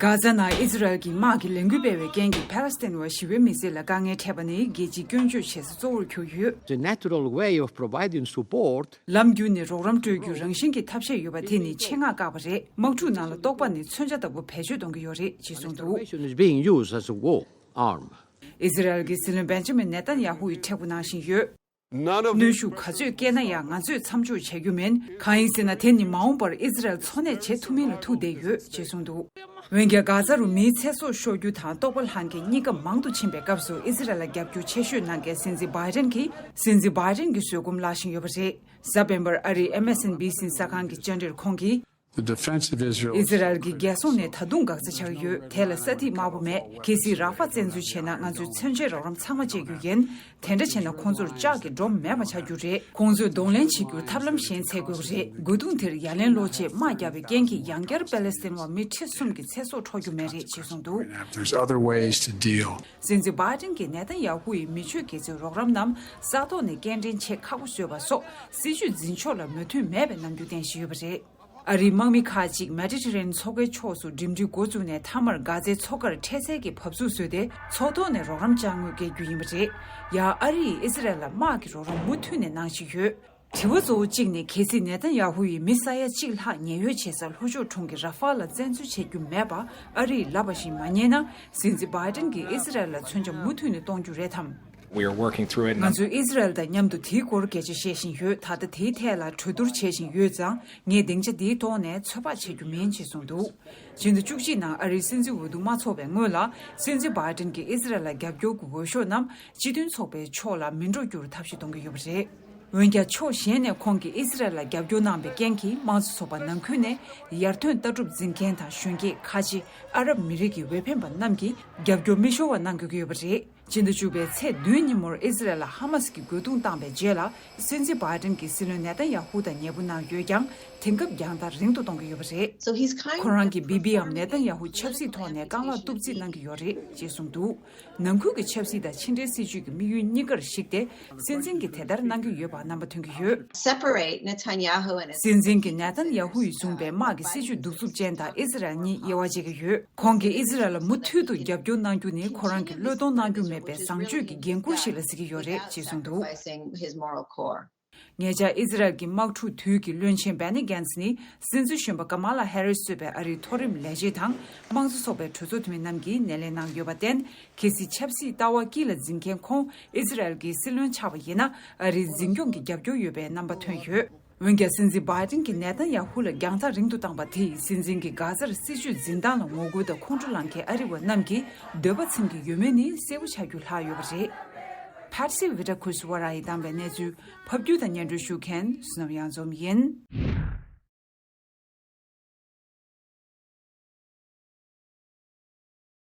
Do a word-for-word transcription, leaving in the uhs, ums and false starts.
གྷ་ཛ་ནང་ཨི་ཛི་རལ་གྱི་དམག་གིས་ལས་འགུལ་སྤེལ་བའི་རྐྱེན་གྱིས་ཕ་ལེ་སི་ཐན་བ་ཞི་བའི་མི་སེར་ལ་དཀའ་ངལ་འཕྲད་པ་ནི་རྒྱལ་སྤྱིའི་སྐྱོན་བརྗོད་བྱེད་ས་གཙོ་བོར་གྱུར་ཡོད། The natural way of providing support. ལམ་རྒྱུད་ནས་རོགས་རམ་སྤྲོད་རྒྱུའི་རང་བཞིན་གྱི་ཐབས་ཤེས་ཡོད་པ་དེ་ནི་ཆེད་མངགས་བཀག་པ་རེད། དམག་འཁྲུག་ནང་ལ་གཏོགས་པ་ནི་མཚོན་ཆ་ལྟ་བུ་བེད་སྤྱོད་གཏོང་གི་ཡོད་རེད་ཅེས་གསུངས་འདུག Information is being used as a war arm. ཨི་ཛི་རལ་གྱི་སྲིད་བློན་བེན་ཇ་མིན་ནེ་ཐན་ཡ་ཧུ་ཡིས་འཕྲལ་ཕུགས་གནང་བཞིན་ཡོད། གནོན་ཤུགས་ག་ཚོད་བསྐྱེད་ན་ཡང་ང་ཚོས་མཚམས་འཇོག་བྱ་རྒྱུ་མིན། གང་ཡིན་ཟེར་ན་དེ་ནི་མ་འོངས་པར་ཨི་ཛི་རལ་འཚོ་གནས་བྱེད་ཐུབ་མིན་ལ་ཐུག་བསྡད་ཡོད་ཅེས་གསུངས་འདུག་འོན་ཀྱང་། གྷ་ཛ་རུ་མིའི་ཚེ་སྲོག་ཤོར་རྒྱུ་དང་ལྟོགས་པ་ལངས་མཁན་གཉིས་ཀ་མང་དུ་ཕྱིན་པའི་སྐབས་སུ་ཨི་ཛི་རལ་ལ་རྒྱབ་སྐྱོར་ཆེ་ཤོས་གནང་མཁན་སྲིད་འཛིན་བྷའི་ཌེན་གྱིས་སྲིད་འཛིན་བྷའི་ཌེན་གྱི་བཟོད་སྒོམ་བརླག་བཞིན་ཡོད་པ་རེད། གཟའ་སྤེན་པར་ཨ་རིའི་ཨེམ་ཨེས་ཨེན་བྷི་སི་གསར་ཁང་གི་བཅར་འདྲིར་ཁོང་གིས། The defense of Israel. ཨི་ཛི་རལ་གྱི་རྒྱལ་སྲུང་ནི་ད་དུང་འགག་རྩ་ཆགས་ཡོད། དེ་ལ་ས་ཐིག་དམར་པོ་མེད། གལ་སྲིད་ར་ཧྥ་བཙན་འཛུལ་བྱས་ན་ང་ཚོས་མཚོན་ཆའི་རོགས་རམ་ཚང་མ་སྤྲད་རྒྱུ་ཡིན། དེ་འདྲ་བྱས་ན་ཁོང་ཚོར་ལྕགས་ཀྱི་སྒྲོམ་མེད་པ་ཆགས་རྒྱུ་རེད། ཁོང་ཚོས་གདོང་ལེན་བྱེད་རྒྱུར་ཐབས་ལམ་གཞན་འཚོལ་དགོས་པ་རེད། རྒོལ་རྡུང་དེར་ཡ་ལན་སློག་ཆེད་དམག་བརྒྱབ་པའི་རྐྱེན་གྱིས་ཡང་བསྐྱར་པེ་ལེ་སི་ཐན་བ་མི་ཁྲི་གསུམ་གྱི་ཚེ་སྲོག་འཕྲོག་རྒྱུ་མེད་རེད་ཅེས་གསུངས་འདུག There's other ways to deal. སྲིད་འཛིན་བྷའི་ཌེན་གྱིས་ནེ་ཐན་ཡ་ཧུ་ཡིས་མི་ཆོས་དགེ་རྩའི་རོགས་རམ་རྣམས་ས་ཐོག་ནས་སྐྱེལ་འདྲེན་བྱེད་ཁག་པོ་བཟོས་པ་སོགས་སྲིད་ཇུས་འཛིན་ཕྱོགས་ལ་མོས་མཐུན་མེད་པའི་རྣམ་འགྱུར་བསྟན་བཞིན་ཡོད་པ་རེད། ཨ་རིའི་དམག་མི་ཁག་ཅིག་མེ་ཌི་ཊི་རེ་ནི་ཡན་མཚོ་ཁའི་ཕྱོགས་སུ་འགྲིམ་འགྲུལ་འགོ་བཙུགས་ནས་མཐའ་མར་གྷ་ཛའི་མཚོ་ཁར་འཕྲལ་སེལ་གྱི་བབས་ཚུགས་བཟོས་ཏེ་མཚོ་ཐོག་ནས་རོགས་རམ་ཅང་དངོས་སྐྱེལ་རྒྱུ་ཡིན་པ་རེད། ཡང་ཨ་རི་ཡིས་ཨི་ཛི་རལ་ལ་དམག་གི་རོགས་རམ་མུ་མཐུད་ནས་གནང་བཞིན་ཡོད། དྲི་བ་གཙོ་བོ་གཅིག་ནི་གལ་སྲིད་ནེ་ཐན་ཡ་ཧུ་ཡིས་མི་ས་ཡ་གཅིག་ལྷག་ཉེན་གཡོལ་བྱེད་ས་ལྷོ་ཕྱོགས་གྲོང་གི་ར་ཧྥ་ལ་བཙན་འཛུལ་བྱེད་རྒྱུ་མེད་པ་ཨ་རི་ཡིས་ལབ་པ་བཞིན་མ་ཉན་ན་སྲིད་འཛིན་བྷའི་ཌེན་གྱིས་ཨི་ཛི་རལ་ལ་མཚོན་ཆ་མུ་མཐུད་ནས་གཏོང་རྒྱུ་རེད་དམ། We are working through it. ང་ཚོས་ཨི་ཛི་རལ་དང་མཉམ་དུ་དེའི་སྐོར་སྐད་ཆ་བཤད་བཞིན་ཡོད། ད་ལྟ་དེའི་ཐད་ལ་གྲོས་བསྡུར་བྱེད་བཞིན་ཡོད་ཙང་ངས་སྡིངས་ཆ་འདིའི་ཐོག་ནས་ཚོད་དཔག་བྱེད་རྒྱུ་མིན་ཅེས་གསུངས་འདུག་ཕྱི་ཟླ་བཅུ་གཅིག་ནང་ཨ་རིའི་སྲིད་འཛིན་འོས་བསྡུ་མ་ཚོགས་པའི་སྔོན་ལ་སྲིད་འཛིན་བྷའི་ཌེན་གྱིས་ཨི་ཛི་རལ་ལ་རྒྱབ་སྐྱོར་གྱི་འོས་ཤོག་རྣམས་སྤྱི་མཐུན་ཚོགས་པའི་ཕྱོགས་ལ་མི་འགྲོ་རྒྱུར་ཐབས་ཤེས་གཏོང་གི་ཡོད་པ་རེད། འོན་ཀྱང་ཕྱོགས་གཞན་ནས་ཁོང་གིས་ཨི་ཛི་རལ་ལ་རྒྱབ་སྐྱོར་གནང་བའི་རྐྱེན་གྱིས་དམངས་གཙོ་ཚོགས་པ་ནང་ཁུལ་ནས་ཡར་ཐོན་ལྟ་གྲུབ་འཛིན་མཁན་དང་གཞོན་སྐྱེས་ཁ་ཆེ་ཨ་རབ་མི་རིགས་ཀྱི་འོས་འཕེན་པ་རྣམས་ཀྱིས་རྒྱབ་སྐྱོར་མི་ཤོར་བ་གནང་དགོས་ཀྱི་ཡོད་པ་རེད། ཕྱི་ཟླ་བཅུ་པའི་ཚེས་བདུན་ཉིན་མོར་ཨི་ཛི་རལ་ལ་ཧ་མ་སི་ཀྱིས་རྒོལ་རྡུང་བཏང་བའི་རྗེས་ལ་སྲིད་འཛིན་བྷའི་ཌེན་གྱིས་སྲིད་བློན་ནེ་ཐན་ཡ་ཧུ་དང་ཉེ་པོ་གནང་ཡོད་ཀྱང་དེང་སྐབས་རྒྱང་ཐག་རིང་དུ་གཏོང་གི་ཡོད་པ་རེད། So he's kind of ཁོ་རང་གིས་བི་བིའམ་ནེ་ཐན་ཡ་ཧུ་ཆབ་སྲིད་ཐོག་ནས་རྐང་ལག་གཏུབ་རྩིས་གནང་གི་ཡོད་རེད་ཅེས་གསུངས་འདུག་ནང་ཁུལ་གྱི་ཆབ་སྲིད་དང་ཕྱི་འབྲེལ་སྲིད་ཇུས་ཀྱི་དམིགས་ཡུལ་གཉིས་ཀར་གཞིགས་ཏེ་སྲིད་འཛིན་གྱིས་དེ་ལྟར་གནང་གི་ཡོད་པ་རྣམ་པ་ཐོན་གྱི་ཡོད། Separate Netanyahu and his སྲིད་འཛིན་གྱིས་ནེ་ཐན་ཡ་ཧུ་ཡིས་བཟུང་བའི་དམག་གི་སྲིད་ཇུས་གདུག་རྩུབ་ཅན་དང་ཨི་ཛི་རལ་གཉིས་དབྱེ་བ་འབྱེད་ཀྱི་ཡོད། ཁོང་གིས་ཨི་ཛི་རལ་ལ་མུ་མཐུད་དུ་རྒྱབ་སྐྱོར་གནང་རྒྱུ་ནི་ཁོ་རང་གི་བློས་གཏོང་གནང་རྒྱུ་མེད་པའི་བཟང་སྤྱོད་ཀྱི་འགན་འཁུར་ཞིག་ལ་གཟིགས་ཀྱི་ཡོད་རེད་ཅེས་གསུངས་འདུག Sacrificing his moral core. ཉེ་ཆར་ཨི་ཛི་རལ་གྱི་དམག་འཁྲུག་དུས་ཀྱི་བློན་ཆེན་བྷེ་ནི་གྷན་སི་ནི་སྲིད་འཛིན་གཞོན་པ་ཀ་མ་ལ་ཧེ་རི་སི་གཙོས་པའི་ཨ་རིའི་མཐོ་རིམ་ལས་བྱེད་དང་དམངས་གཙོ་ཚོགས་པའི་གྲོས་ཚོགས་འཐུས་མི་རྣམས་ཀྱིས་སྣེ་ལེན་གནང་ཡོད་པར་བརྟེན། གལ་སྲིད་ཆབ་སྲིད་ལྟ་བ་དཀྱིལ་ལ་འཛིན་མཁན་ཁོང་ཨི་ཛི་རལ་གྱི་སྲིད་བློན་ཆགས་པ་ཡིན་ན་ཨ་རིའི་འཛིན་སྐྱོང་གི་རྒྱབ་སྐྱོར་ཡོད་པའི་རྣམ་པ་ཐོན་ཡོད། འོན་ཀྱང་སྲིད་འཛིན་བྷའི་ཏིན་གྱིས་ནེ་ཐན་ཡ་ཧུ་ལ་རྒྱང་ཐག་རིང་དུ་བཏང་པ་དེས་སྲིད་འཛིན་གྱི་གྷ་ཛར་སྲིད་ཇུས་འཛིན་སྟངས་ལ་ངོ་རྒོལ་དང་ཁོང་ཁྲོ་ལངས་མཁན་ཨ་རི་བ་རྣམས་ཀྱིས་འདོད་པ་ཚིམ་གྱི་ཡོད་མེད་ནི་གསལ་པོ་ཆགས་རྒྱུ་ལྷག་ཡོད་པ་རེད། ཕར་སི་བྷི་ཊ་ཁུ་སི་ཝ་ར་ཡིས་བཏང་བའི་གནས་ཚུལ་ཕབ་སྒྱུར་དང་སྙན་སྒྲོན་ཞུ་མཁན་བསོད་ནམས་གཡང་འཛོམས་ཡིན།